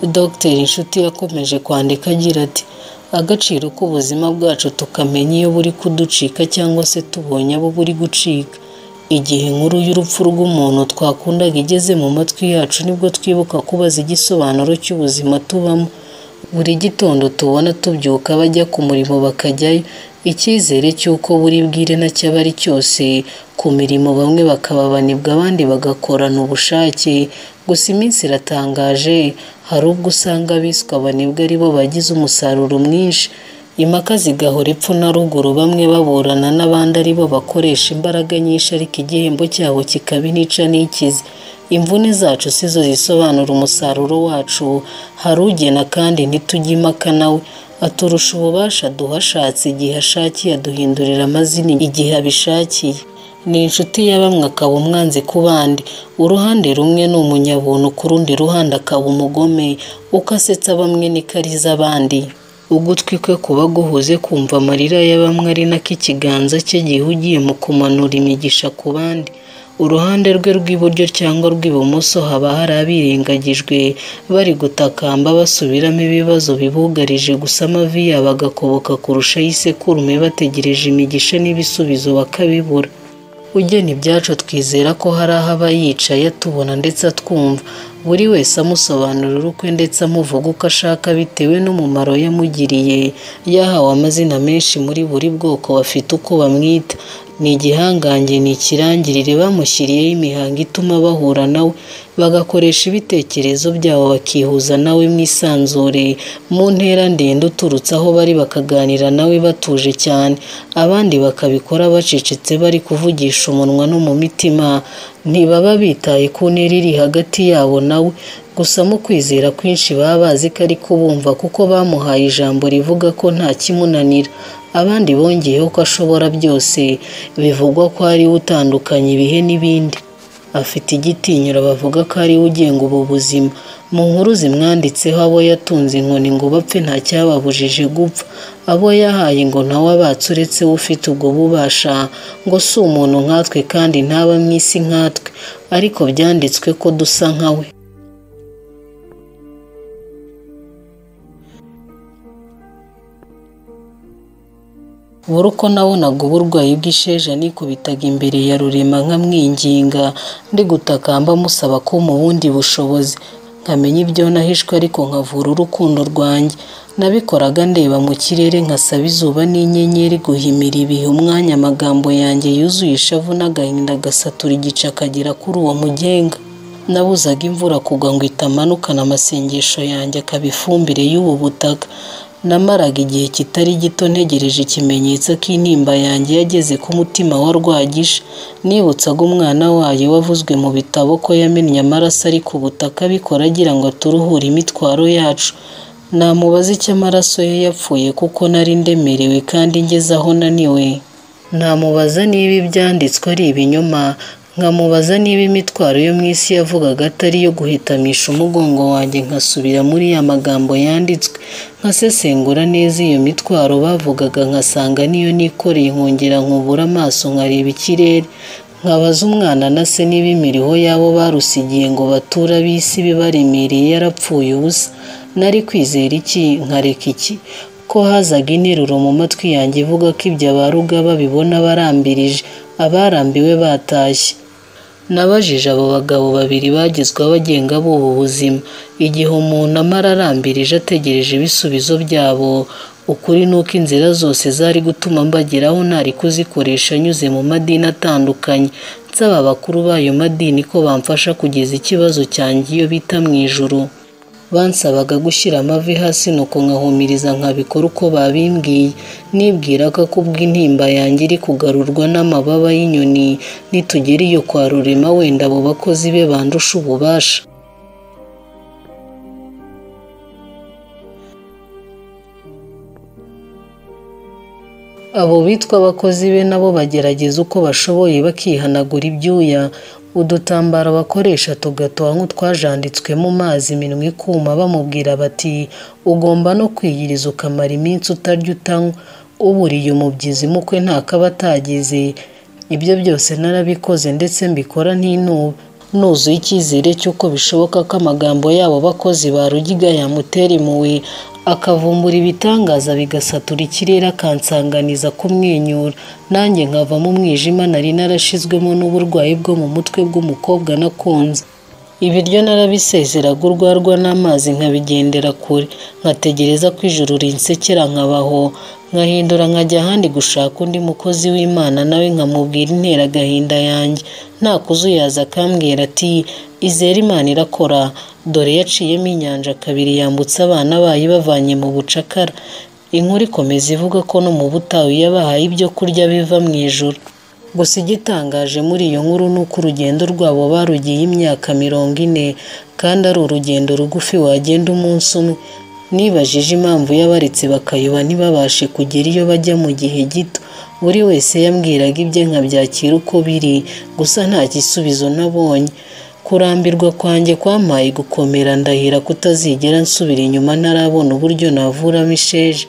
Dr Inshuti yakomeje kwandika agira ati agaciro k'ubuzima bwacu tukamenya iyo buri kuducika cyangwa se tubonye abo buri gucika. Igihe inkuru y'urupfu rw'umuntu twakundaga igeze mu matwi yacu nibwo twibuka kubaza igisobanuro cy'ubuzima tubamo. Buri gitondo tubona tubyuka bajya ku murimo bakajyayo, icyizere cy'uko buri bwire nacyo aba ari cyose. Ku mirimo bamwe bakaba banebwe abandi bagakorana ubushake. Gusa iminsi iratangaje, hari ubwo usanga abiswe abanebwe ari bo bagize umusaruro mwinshi. Impaka zigahora epfo na ruguru, bamwe baburana n'abandi ari bo bakoresha imbaraga nyinshi ariko igihembo cyabo kikaba intica ntikize. Imvune zacu si zo zisobanura umusaruro wacu, hari ugena kandi ntitujye impaka nawe. Aturusha ububasha aduha ashatse igihe ashakiye, aduhindurira amazina igihe abishakiye. Ni inshuti ya bamwe akaba umwanzi ku bandi. Uruhande rumwe ni umunyabuntu, ku rundi ruhande akaba umugome. Uko asetsa bamwe niko ariza abandi. Ugutwi kwe kuba guhuze kumva amarira ya bamwe ari nako ikiganza cye gihugiye mu kumanura imigisha ku bandi. Uruhande rwe rw'iburyo cyangwa rw'ibumoso haba hari abirengagijwe bari gutakamba basubiramo ibibazo bibugarije, gusa amavi yabo agakoboka kurusha ay'isekurume bategereje imigisha n'ibisubizo bakabibura. Ugena ibyacu twizera ko hari aho aba yicaye atubona ndetse atwumva, buri wese amusobanurira ukwe ndetse amuvuga uko ashaka bitewe n'umumaro yamugiriye. Yahawe amazina menshi muri buri bwoko bafite uko bamwita. Ni igihangange, ni ikirangirire, bamushyiriyeho imihango ituma bahura nawe, bagakoresha ibitekerezo byabo bakihuza nawe mu isanzure, mu ntera ndende uturutse aho bari bakaganira nawe batuje cyane, abandi bakabikora bacecetse bari kuvugisha umunwa no mu mitima, ntibaba bitaye ku ntera iri hagati yabo nawe, gusa mu kwizera kwinshi baba bazi ko ari kubumva kuko bamuhaye ijambo rivuga ko nta kimunanira. Abandi bongeyeho ko ashobora byose, bivugwa ko ari we utandukanya ibihe n'ibindi. Afite igitinyiro, bavuga ko ari we ugenga ubu buzima. Mu nkuru zimwanditseho abo yatunze inkoni ngo bapfe nta cyababujije gupfa, abo yahaye ngo ntawe abatse uretse we ufite ubwo bubasha, ngo si umuntu nkatwe kandi ntaba mu isi nkatwe, ariko byanditswe ko dusa nka we. Buri uko nabonaga uburwayi bw'isheja nikubitaga imbere ya Rurema nkamwinginga, ndi gutakamba musaba kumpa ubundi bushobozi, nkamenya ibyo nahishwe ariko nkavura urukundo rwanjye. Nabikoraga ndeba mu kirere nkasaba izuba n'inyenyeri guhimira ibihe umwanya amagambo yanjye yuzuye ishavu n'agahinda agasatura igicu akagera kuri uwo mugenga. Nabuzaga imvura kugwa ngo itamanukana amasengesho yanjye akaba ifumbire y'ubu butaka. Namaraga igihe kitari gito ntegereje ikimenyetso ko intimba yanjye yageze ku mutima wa Rwagisha. Nibutsaga umwana wayo wavuzwe mu bitabo ko yamennye amaraso ari ku butaka abikora agira ngo aturuhure imitwaro yacu. Namubaza icyo amaraso ye yapfuye kuko nari ndemerewe kandi ngeze aho naniwe. Namubaza niba ibyanditswe ari ibinyoma, nkamubaza niba imitwaro yo mu isi yavugaga atari iyo guhetamisha umugongo wanjye nkasubira muri ya magambo yanditswe, nkasesengura neza iyo mitwaro bavugaga nkasanga niyo nikoreye, nkongera nkubura amaso nkareba ikirere, nkabaza umwana na se niba imiriho y'abo barusigiye ngo bature ab'isi bibaremereye yarapfuye ubusa. Nari kwizera iki nkareka iki? Ko hazaga interuro mu matwi yanjye ivuga ko ibyo abaruga babibona barambirije, abarambiwe batashye. Nabajije abo bagabo babiri bagizwe abagenga b'ubu buzima, igihe umuntu amara arambirije ategereje ibisubizo byabo. Ukuri ni uko inzira zose zari gutuma mbageraho ntari kuzikoresha nyuze mu madini atandukanye, nsaba abakuru b'ayo madini ko bamfasha kugeza ikibazo cyanjye iyo bita mu ijuru. Bansabaga gushyira amavi hasi nuko nkahumiriza nkabikora uko babimbwiye, nibwiraga ko ubwo intimba yanjye iri kugarurwa n'amababa y'inyoni, nitugera iyo kwa Rurema wenda abo bakozi be bandusha ububasha. Abo bitwa abakozi be nabo bagerageza uko bashoboye bakihanagura ibyuya, udutambaro bakoresha tugatoha nk'utwajanditswe mu mazi iminwa ikuma, bamubwira bati ugomba no kwiyiriza ukamara iminsi utarya utanywa, uburiye umubyizi mukwe ntakaba atagize. Ibyo byose narabikoze ndetse mbikora ntinuba. Nuzuye icyizere cy'uko bishoboka ko amagambo yabo bakozi ba Rugiga yamutera impuhwe, akavumbura ibitangaza bigasatura ikirere, akansanganiza kumwenyura, nanjye nkava mu mwijima nari narashizwemo n'uburwayi bwo mu mutwe bw'umukobwa nakunze. Ibiryo narabisezeraga urwarwa n'amazi nkabigendera kure, nkategereza ko ijuru rinsekera nkabaho, nkahindura nkajya ahandi gushaka undi mukozi w'Imana nawe nkamubwira intera agahinda yanjye. Nta kuzuyaza akambwira ati izere Imana irakora, dore yaciyemo inyanja kabiri yambutsa abana bayo ibavanye mu bucakara. Inkuru ikomeza ivuga ko no mu butayu yabahaye ibyo kurya biva mu ijuru. Gusa igitangaje muri iyo nkuru ni uko urugendo rwabo barugiye imyaka 40, kandi ari urugendo rugufi wagenda umunsi umwe. Nibajije impamvu yabaretse bakayoba ntibabashe kugera iyo bajya mu gihe gito. Buri wese yambwiraga ibye nkabyakira uko biri, gusa nta gisubizo nabonye. Kurambirwa kwanjye kwampaye gukomera, ndahira kutazigera nsubira inyuma ntarabona uburyo navuramo isheja.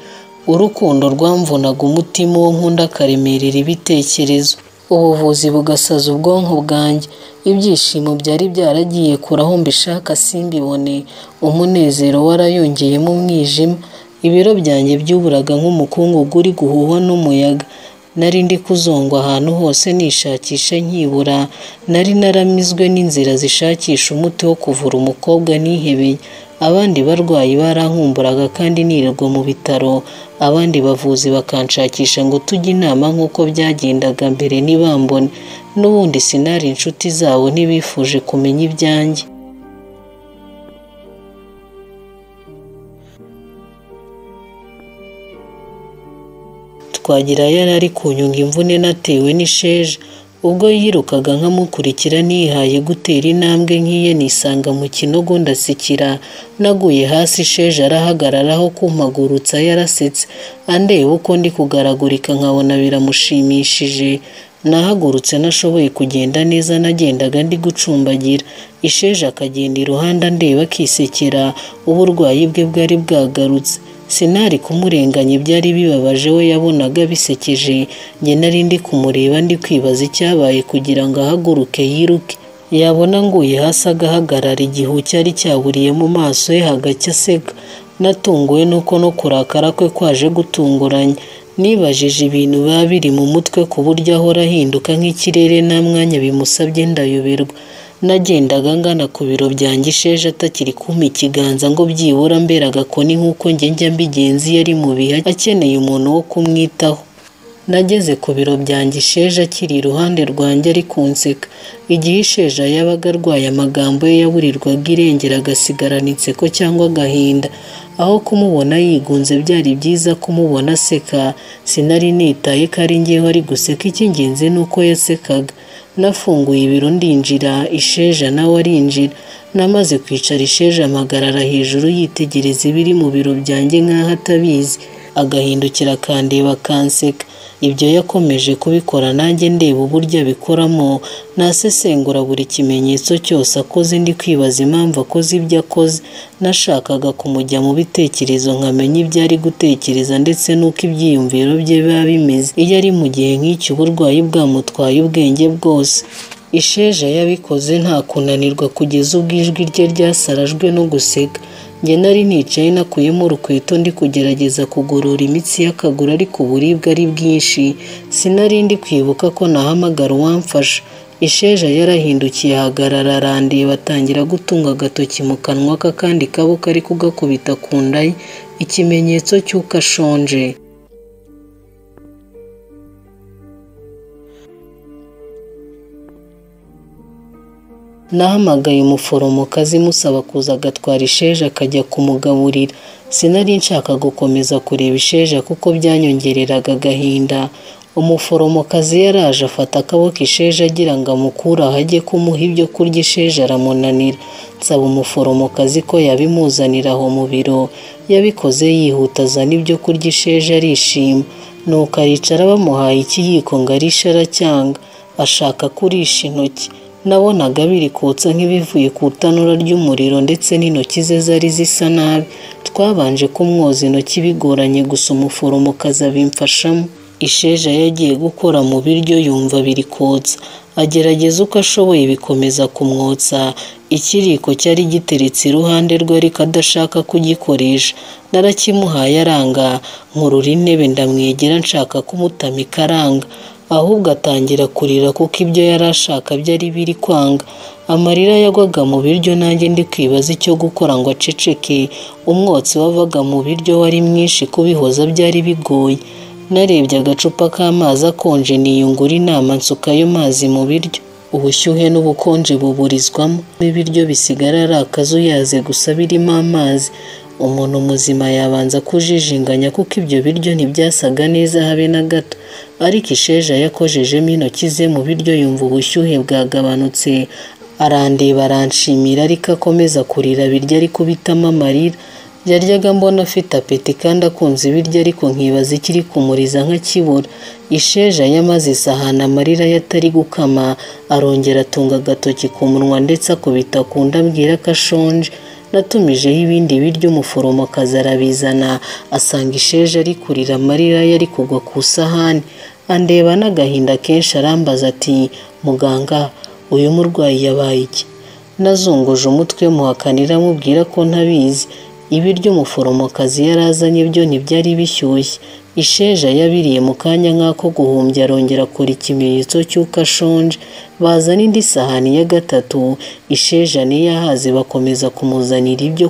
Urukundo rwamvunaga umutima, uwo nkunda akaremerera ibitekerezo, ubuvuzi bugasaza ubwonko bwanjye. Ibyishimo byari byaragiye kure aho mbishaka simbibone, umunezero warayongeyemo umwijima. Ibiro byanjye byuburaga nk'umukungugu uri guhuhwa n'umuyaga. Nari ndi kuzongwa ahantu hose nishakisha nkibura, nari naramizwe n'inzira zishakisha umuti wo kuvura umukobwa nihebeye. Abandi barwayi barankumburaga kandi nirirwa mu bitaro, abandi bavuzi bakanshakisha ngo tujye inama nk'uko byagendaga mbere ntibambone. N'ubundi sinari inshuti zabo, ntibifuje kumenya ibyanjye. Twagira yari ari kunyunga imvune natewe n'isheja. Ubwo yirukaga nkamukurikira nihaye gutera intambwe nk'iye, nisanga mu kinogo ndasikira. Naguye hasi, isheja arahagarara aho kumpagurutsa yarasetse, andeba uko ndi kugaragurika nkabona biramushimishije. Nahagurutse nashoboye kugenda neza, nagendaga ndi gucumbagira. Isheja akagenda iruhande andeba akisekera, uburwayi bwe bwari bwagarutse. Sinari kumurenganya, ibyari bibabaje we yabonaga bisekeje. Njye nari ndi kumureba ndi kwibaza icyabaye kugira ngo ahaguruke yiruke. Yabona nguye hasi agahagarara, igihu cyari cyaburiye mu maso ye hagacya aseka. Natunguwe nuko no kurakara kwe kwaje gutunguranye. Nibajije ibintu biba biri mu mutwe ku buryo ahora ahinduka nk'ikirere nta mwanya bimusabye, ndayoberwa. Nagendaga ngana ku biro byanjye isheja atakiri kumpa ikiganza ngo byibura mbere agakoni nk'uko njye njya mbigenza iyo ari mu bihe akeneye umuntu wo kumwitaho. Nageze ku biro byanjye isheja akiri iruhande rwanjye ari kunseka. Igihe isheja yabaga arwaye amagambo ye yaburirwaga irengero, agasigarana inseko cyangwa agahinda. Aho kumubona yigunze byari byiza kumubona aseka. Sinari nitaye ko ari njyewe ari guseka, icy'ingenzi ni uko yasekaga. Nafunguye ibiro ndinjira, isheja nawe arinjira. Namaze kwicara isheja ampagarara hejuru yitegereza ibiri mu biro byanjye nk'aho atabizi, agahindukira akandeba akanseka. Ibyo yakomeje kubikora nanjye ndeba uburyo abikoramo, nasesengura buri kimenyetso cyose akoze ndi kwibaza impamvu akoze ibyo akoze. Nashakaga kumujya mu bitekerezo nkamenya ibyo ari gutekereza ndetse n'uko ibyiyumviro bye biba bimeze iyo ari mu gihe nk'icyo uburwayi bwamutwaye ubwenge bwose. Isheja yabikoze nta kunanirwa kugeza ubwo ijwi rye ryasarajwe no guseka. Njye nari nicaye nakuyemo urukweto ndi kugerageza kugorora imitsi y'akaguru ariko uburibwe ari bwinshi. Sinari ndi kwibuka ko nahamagara uwamfasha. Isheja yarahindukiye ahagarara arandeba, atangira gutunga agatoki mu kanwa ke akandi kaboko ari kugakubita ku nda ye, ikimenyetso cy'uko ashonje. Nahamagaye umuforomokazi musaba kuza agatwara isheja akajya kumugaburira. Sinari nshaka gukomeza kureba isheja kuko byanyongereraga agahinda. Umuforomokazi yaraje afata akaboko isheja agira ngo amukure aho ajye kumuha ibyo kurya, isheja aramunanira. Nsaba umuforomokazi ko yabimuzanira aho mu biro. Yabikoze yihuta azana ibyo kurya, isheja arishima. Nuko aricara bamuhaye ikiyiko ngo arishe aracyanga, ashaka kurisha intoki. Nabonaga biri kotsa nk'ibivuye ku itanura ry'umuriro ndetse n'intoki ze zari zisa nabi. Twabanje kumwoza intoki bigoranye gusa umuforomokazi abimfashamo. Isheja yagiye gukora mu biryo yumva biri kotsa, agerageza uko ashoboye bikomeza kumwotsa. Ikiriko cyari giteretse iruhande rwe ariko adashaka kugikoresha, narakimuhaye aranga. Nkurura intebe ndamwegera nshaka kumutamika aranga, ahubwo atangira kurira kuko ibyo yari ashaka byari biri kwanga. Amarira yagwaga mu biryo nanjye ndi kwibaza icyo gukora ngo aceceke. Umwotsi wavaga mu biryo wari mwinshi, kubihoza byari bigoye. Narebye agacupa k'amazi akonje niyungura inama nsuka ayo mazi mu biryo. Ubushyuhe n'ubukonje buburizwamo, ibiryo bisigara ari akazuyaze gusa birimo amazi. Umuntu muzima yabanza kujijinganya kuko ibyo biryo ntibyasaga neza habe na gato. Ariko Isheja yakojejemo intoki ze mu biryo yumva ubushyuhe bwagabanutse, arandeba aranshimira ariko akomeza kurira birya ari kubitamo amarira. Yaryaga mbona afite apeti kandi akunze ibiryo ariko nkibaza ikiri kumuriza nkakibura. Isheja yamaze isahani amarira ye atari gukama, arongera atunga agatoki ku munwa ndetse akubita ku nda ambwira ko ashonje. Natumijeho ibindi biryo umuforomokazi arabizana, asanga Isheja ari kurira amarira ye ari kugwa ku isahani. Andeba n'agahinda kenshi arambaza ati muganga, uyu murwayi yabaye iki? Nazunguje umutwe muhakanira amubwira ko ntabizi. Ibiryo umuforomokazi yari azanye byo ntibyari bishyushye. Isheja yabiriye mu kanya nk'ako guhumbya arongera akora ikimenyetso cy'uko ashonje. Bazana indi sahani ya gatatu, Isheja ntiyahaze bakomeza kumuzanira ibyo.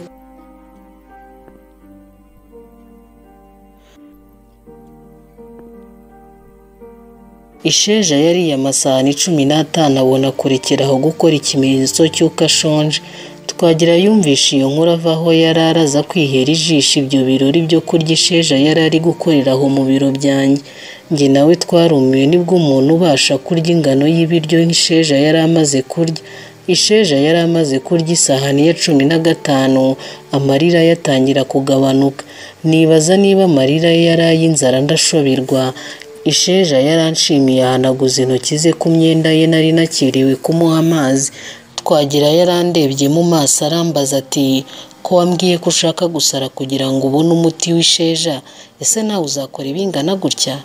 Isheja yariye amasahani 15 abona kurekera aho gukora ikimenyetso cy'uko ashonje. Twagira yumvishe iyo nkuru ava aho yari araza kwihera ijisho ibyo birori byo kurya Isheja yari ari gukorera aho mu biro byanjye. Njye nawe twarumiwe nibwo umuntu ubasha kurya ingano y'ibiryo Isheja yari amaze kurya. Isheja yari amaze kurya isahani ya 15, amarira ye atangira kugabanuka. Nibaza niba amarira ye yari ay'inzara ndashoberwa. Isheja yaranshimiye ahanaguza intoki ze ku myenda ye nari nakiriwe kumuha amazi. Twagira yarandebye mu maso arambaza ati ko wambwiye ko ushaka gusara kugira ngo ubone umuti w'isheja, ese nawe uzakora ibingana gutya?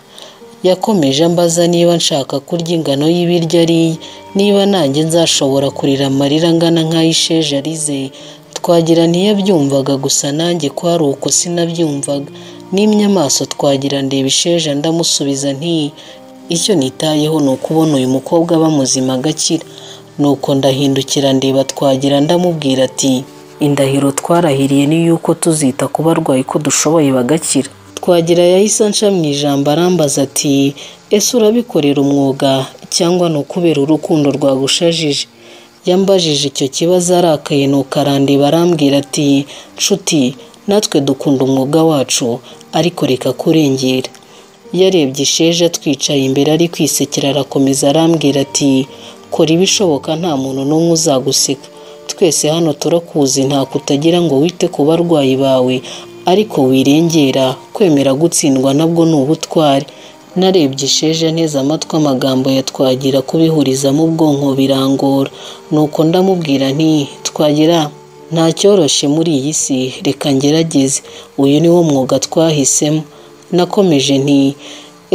Yakomeje ambaza niba nshaka kurya ingano y'ibiryo ariye, niba nanjye nzashobora kurira amarira angana nk'ay'isheja arize. Twagira ntiyabyumvaga gusa nanjye kwari uko sinabyumvaga. Nimye amaso Twagira ndeba Isheja ndamusubiza nti icyo nitayeho ni ukubona uyu mukobwa aba muzima agakira. Nuko ndahindukira ndeba Twagira ndamubwira ati indahiro twarahiriye ni yuko tuzita ku barwayi ko dushoboye bagakira. Twagira yahise anca mu ijambo arambaza ati ese urabikorera umwuga cyangwa ni ukubera urukundo rwagushajije? Yambajije icyo kibazo arakaye nuko arandeba arambwira ati nshuti, natwe dukunda umwuga wacu ariko reka kurengera. Yarebye Isheja twicaye imbere ari kwisekera arakomeza arambwira ati kora ibishoboka nta muntu n'umwe uzaguseka, twese hano turakuzi nta kutagira ngo wite ku barwayi bawe, ariko wirengera, kwemera gutsindwa nabwo ni ubutwari. Narebye Isheja nteze amatwi amagambo ya Twagira kubihurizamo ubwonko birangora, nuko ndamubwira nti Twagira nta cyoroshye muri iyi si, reka ngerageze, uyu ni wo mwuga twahisemo. Nakomeje nti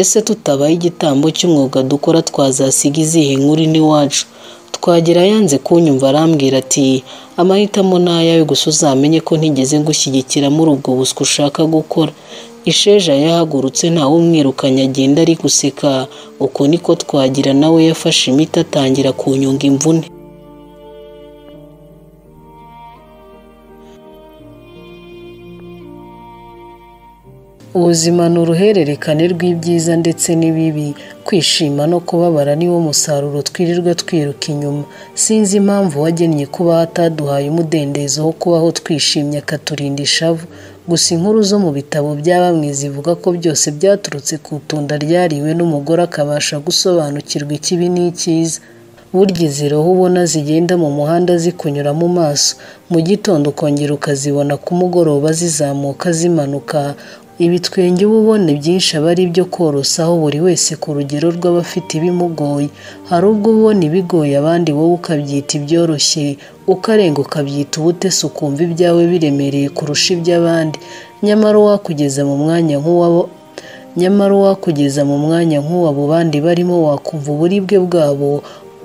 ese tutabaye igitambo cy'umwuga dukora twazasiga izihe nkuru n'iwacu? Twagira yanze kunyumva arambwira ati amahitamo ni ayawe gusa uzamenye ko ntigeze ngushyigikira muri ubwo buswa ushaka gukora. Isheja yahagurutse ntawe umwirukanye agenda ari guseka. Uko niko Twagira nawe yafashe imiti atangira kunyunga imvune. Ubuzima ni uruhererekane rw'ibyiza ndetse n'ibibi, kwishima no kubabara niwo musaruro twirirwa twiruka inyuma. Sinzi impamvu wagennye kubaho ataduhaye umudendezo wo kubaho twishimye akaturinda ishavu. Gusa inkuru zo mu bitabo bya bamwe zivuga ko byose byaturutse ku itunda ryariwe n'umugore akabasha gusobanukirwa ikibi n'icyiza. Burya izi roho ubona zigenda mu muhanda zikunyura mu maso, mu gitondo ukongera ukazibona ku mugoroba zizamuka zimanuka. Ibitwenge uba ubona byinshi aba ari ibyo korosaho buri wese ku rugero rw'abafite ibimugoye. Hari ubwo ubona ibigoye abandi wowe ukabyita ibyoroshye, ukarenga ukabyita ubutesi ukumva ibyawe biremereye kurusha iby'abandi. Nyamara uwakugeza mu mwanya nk'uwabo Nyamara uwakugeza mu mwanya nk'uwo bandi barimo wakumva uburibwe bwabo,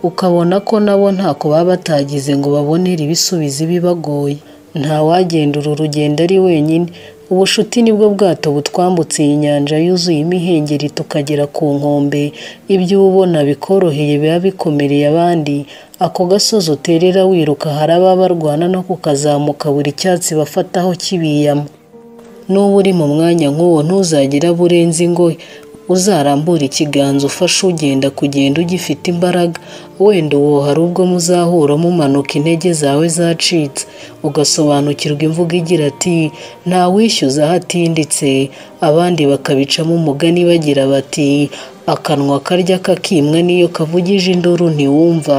ukabona ko nabo ntako baba batagize ngo babonere ibisubizo ibibagoye. Ntawagenda uru rugendo ari wenyine. Ubushuti nibwo bwato butwambutse iyi nyanja yuzuye imihengeri tukagera ku nkombe. Ibyo uba ubona bikoroheye biba bikomereye abandi. Ako gasozi uterera wiruka hari ababa barwana no kukazamuka buri cyatsi bafataho kibiyama. Nuba uri mu mwanya nk'uwo ntuzagire abo urenza ingohe. Uzarambure ikiganza ufashe ugenda kugenda ugifite imbaraga. Wenda uwo hari ubwo muzahura mumanuka intege zawe zacitse, ugasobanukirwa imvugo igira ati ntawishyuza aho atinditse. Abandi bakabicamo umugani bagira bati akanwa karya kakimwa n'iyo kavugije induru ntiwumva.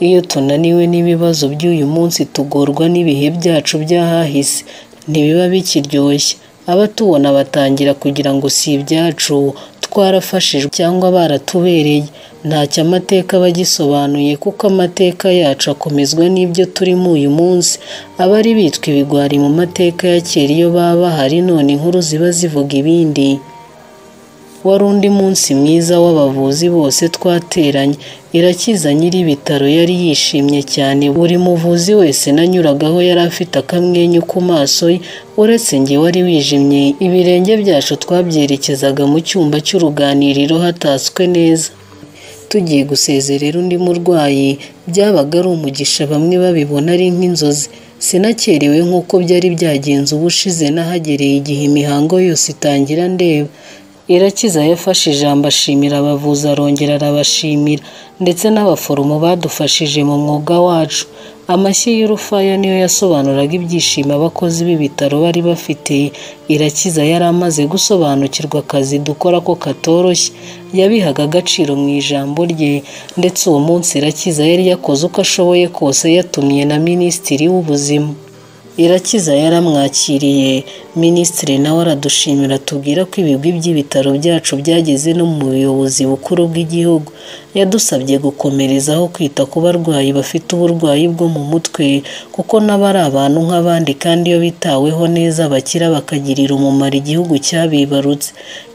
Iyo tunaniwe n'ibibazo by'uyu munsi tugorwa n'ibihe byacu by'ahahise, ntibiba bikiryoshye. Abatubona batangira kugira ngo si ibyacu, twarafashijwe cyangwa baratubereye. Ntacyo amateka aba agisobanuye kuko amateka yacu akomezwa n'ibyo turimo uyu munsi. Abari bitwa ibigwari mu mateka ya kera iyo baba bahari none inkuru ziba zivuga ibindi. Wari undi munsi mwiza w'abavuzi bose twateranye. Irakiza nyir'ibitaro yari yishimye cyane. Buri muvuzi wese nanyuragaho yari afite akamwenyu ku maso ye, uretse njye wari wijimye. Ibirenge byacu twabyerekezaga mu cyumba cy'uruganiriro hatatswe neza. Tugiye gusezerera undi murwayi, byabaga ari umugisha bamwe babibona ari nk'inzozi. Sinakerewe nk'uko byari byagenze ubushize, nahagereye igihe imihango yose itangira ndeba. Irakiza yafashe ijambo ashimira abavuzi, arongera arabashimira ndetse n'abaforomo badufashije mu mwuga wacu. Amashyi y'urufaya niyo yasobanuraga ibyishimo abakozi b'ibitaro bari bafite. Irakiza yari amaze gusobanukirwa akazi dukora ko katoroshye, yabihaga agaciro mu ijambo rye. Ndetse uwo munsi Irakiza yari yakoze uko ashoboye kose, yatumye na Minisitiri w'Ubuzima. Irakiza yaramwakiriye, Minisitiri nawe aradushimira atubwira ko ibigwi by'ibitaro byacu byageze no mu buyobozi bukuru bw'igihugu. Yadusabye gukomerezaho kwita ku barwayi bafite uburwayi bwo mu mutwe, kuko nabo ari abantu nk'abandi kandi iyo bitaweho neza bakira bakagirira umumaro igihugu cyabibarutse.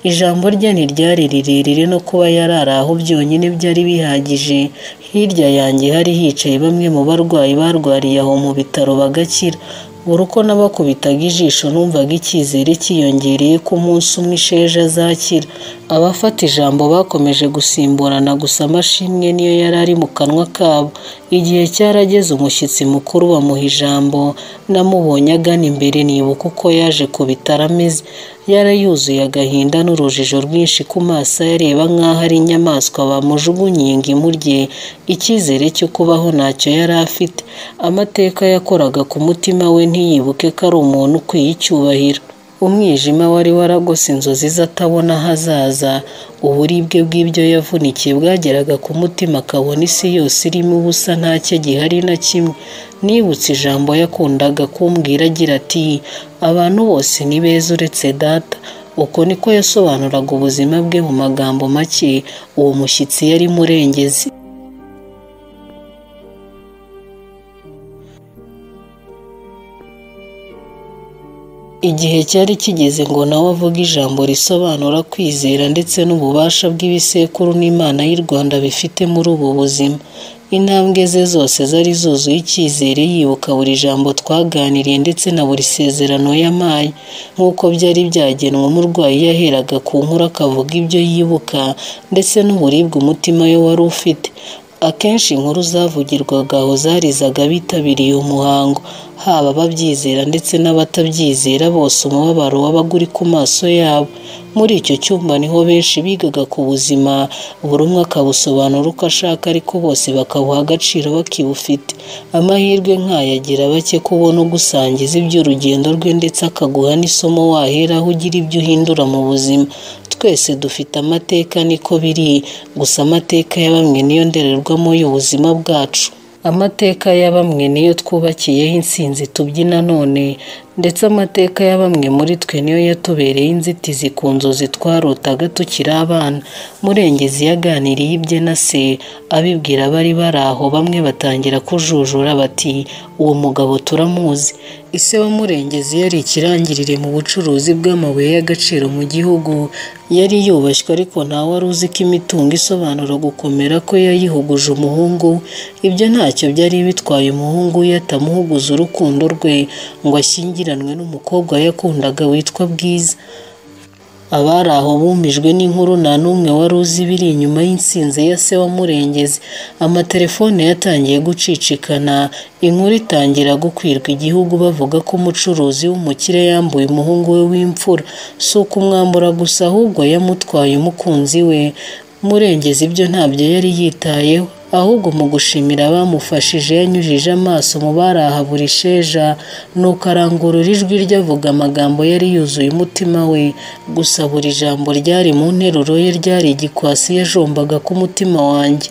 Ijambo rye ntiryari rirerire no kuba yarari aho byonyine byari bihagije. Hirya yanjye hari hicaye bamwe mu barwayi barwariye aho mu bitaro bagakira. Buri uko nabakubitaga ijisho numvaga icyizere cyiyongereye ko umunsi umwe isheja azakira. Abafata ijambo bakomeje gusimburana, gusa amashimwe niyo yari ari mu kanwa kabo. Igihe cyarageze umushyitsi mukuru bamuha ijambo. Namubonye agana imbere nibuka uko yaje ku bitaro ameze. Yari yuzuye agahinda n'urujijo rwinshi ku maso, yareba nk'aho ari inyamaswa bamujugunyiye ngo imurye. Icyizere cyo kubaho ntacyo yari afite. Amateka yakoraga ku mutima we ntiyibuke ko ari umuntu ukwiye icyubahiro. Umwijima wari waragose inzozi ze atabona ahazaza. Uburibwe bw'ibyo yavunikiye bwageraga ku mutima akabona isi yose irimo ubusa ntacyo gihari na kimwe. Nibutse ijambo yakundaga kumbwira agira ati abantu bose ni beza uretse data. Uko niko yasobanuraga ubuzima bwe mu magambo make. Uwo mushyitsi yari Murengezi. Igihe cyari kigeze ngo nawe avuge ijambo risobanura kwizera ndetse n'ububasha bw'ibisekuru n'Imana y'u Rwanda bifite muri ubu buzima. Intambwe ze zose zari zuzuye icyizere, yibuka buri jambo twaganiriye ndetse na buri sezerano yampaye. Nk'uko byari byagenwe, umurwayi yaheraga ku nkuru akavuga ibyo yibuka ndetse n'uburibwe umutima we wari ufite. Akenshi inkuru zavugirwaga aho zarizaga abitabiriye umuhango, haba ababyizera ndetse n'abatabyizera bose umubabaro wabaga uri ku maso yabo. Muri icyo cyumba niho benshi bigaga ku buzima, buri umwe akabusobanura uko ashaka ariko bose bakabuha agaciro bakibufite. Amahirwe nk'aya agira bake kubona ugusangiza iby'urugendo rwe ndetse akaguha n'isomo waheraho ugira ibyo uhindura mu buzima. Twese dufite amateka niko biri, gusa amateka ya bamwe niyo ndorerwamo y'ubuzima bwacu. Amateka ya bamwe niyo twubakiyeho intsinzi tubyina none, Ndetse amateka ya bamwe muri twe niyo yatubereye inzitizi ku nzozi twarotaga tukiri abana. Murengezi yaganiriye ibye na se, abibwira abari bari aho, bamwe batangira kujujura bati uwo mugabo turamuzi. Ise wa Murengezi yari ikirangirire mu bucuruzi bw'amabuye y'agaciro mu gihugu. Yari yubashywe ariko ntawe wari uzi ko imitungo isobanura gukomera ko yayihuguje umuhungu we. Ibyo ntacyo byari bitwaye umuhungu we atamuhuguza urukundo rwe ngo ashyingiranwe n'umukobwa yakundaga witwa Bwiza. Abari aho bumijwe n'inkuru, nta n'umwe wari uzi ibiri inyuma y'intsinzi ya se wa Murengezi. Amatelefone yatangiye gucicikana, inkuru itangira gukwirwa igihugu bavuga ko umucuruzi w'umukire yambuye umuhungu we w'imfura. Si ukumwambura gusa ahubwo yamutwaye umukunzi we. Murengezi ibyo ntabyo yari yitayeho, ahubwo mu gushimira abamufashije yanyujije amaso mu bari aha buri sheja, nuko arangurura ijwi rye avuga amagambo yari yuzuye umutima we. Gusa buri jambo ryari mu nteruro ye ryari igikwasi yajombaga ku mutima wanjye.